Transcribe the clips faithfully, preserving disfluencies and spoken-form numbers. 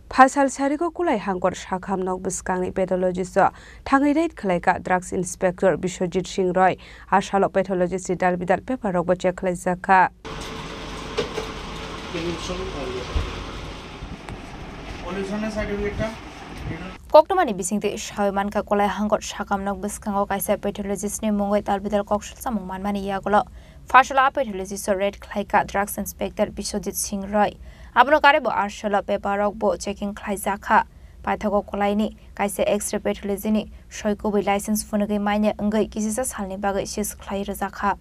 Phasal sarigo kulai hangkor sakham nok bwskangni pathologist o thangwi raid khlaikha drugs inspector Biswajit Singh Roy. A salo pathologist ni dal bidal paper rokbo check khlaijakha. Pollution certificate ta? Koktwmani bisingtwi sawi mankha kulai hangkor sakham nok bwskango kaisa pathologist ni mungwi dal bidal kok salsamung manmani yagulo. Phasalo a pathologist o raid khlaikha drugs inspector Biswajit Singh Roy. Abono karwi bo a salo paper rokbo checking khlaijakha. Paithago kulaini kaisa X-ray pathology ni soi kubui license phunugwi manya wngwi kisisa salni bagwi seize khlai rwjakha.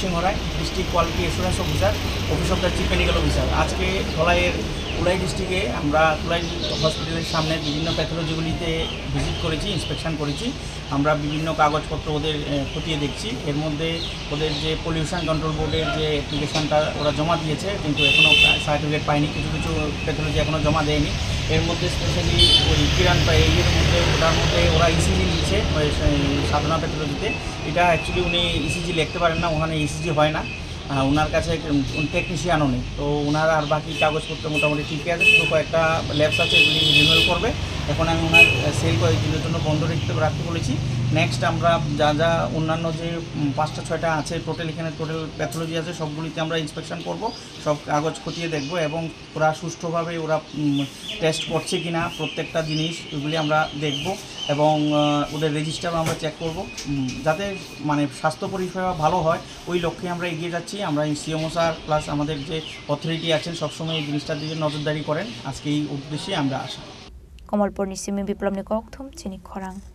Singh Roy, District Quality Assurance Officer, Office of the Chief Medical Officer। আজকে ধলাইয়ের, কুলাই ডিস্ট্রিক্টে আমরা কুলাই হসপিটালের সামনে বিভিন্ন প্যাথোলজিগুলিতে ভিজিট করেছি, ইন্সপেকশন করেছি। আমরা বিভিন্ন কাগজপত্র ওদের, এ, খতিয়ে দেখছি। এর মধ্যে ওদের যে পলিউশন কন্ট্রোল বোর্ডের যে অ্যাপ্লিকেশনটা ওরা জমা দিয়েছে, কিন্তু এখনও সার্টিফিকেট পায়নি। কিছু কিছু প্যাথোলজি এখনও জমা দেয়নি। এর মধ্যে স্পেশালি ওই কিরান পা-, ইয়ের মধ্যে, ওটার মধ্যে ওরা ইসিজি নিচ্ছে, ওই সে-, সাধনা প্যাথোলজিতে। এটা অ্যাকচুয়ালি উনি ইসিজি লিখতে পারেন না, ওখানে ইসিজি হয় না। আহ, ওনার কাছে টেকনিশিয়ানও নেই, তো ওনার আর বাকি কাগজপত্র মোটামুটি ঠিক আছে, শুধু কয়েকটা ল্যাবস আছে, এগুলি রিনিউয়াল করবে। এখন আমি ওনার, আহ, সেল কয়েকদিনের জন্য বন্ধ রাখতে, রাখতে বলেছি। নেক্সট আমরা যা যা অন্যান্য যে, উম, পাঁচটা ছয়টা আছে, টোটাল এখানে টোটাল প্যাথোলজি আছে, সবগুলিতে আমরা ইন্সপেকশন করব, সব কাগজ খতিয়ে দেখব এবং ওরা সুষ্ঠুভাবে ওরা, উম, টেস্ট করছে কিনা প্রত্যেকটা জিনিস, ওগুলি আমরা দেখব এবং, আহ, ওদের রেজিস্টারও আমরা চেক করব, উম, যাতে মানে স্বাস্থ্য পরিষেবা ভালো হয়, ওই লক্ষ্যে আমরা এগিয়ে যাচ্ছি। আমরা সিএমও স্যার প্লাস আমাদের যে অথরিটি আছেন, সবসময় এই জিনিসটার দিকে নজরদারি করেন। আজকে এই উদ্দেশ্যে আমরা আসা। Komolpurni simi Biplobni kokthum chini khorang.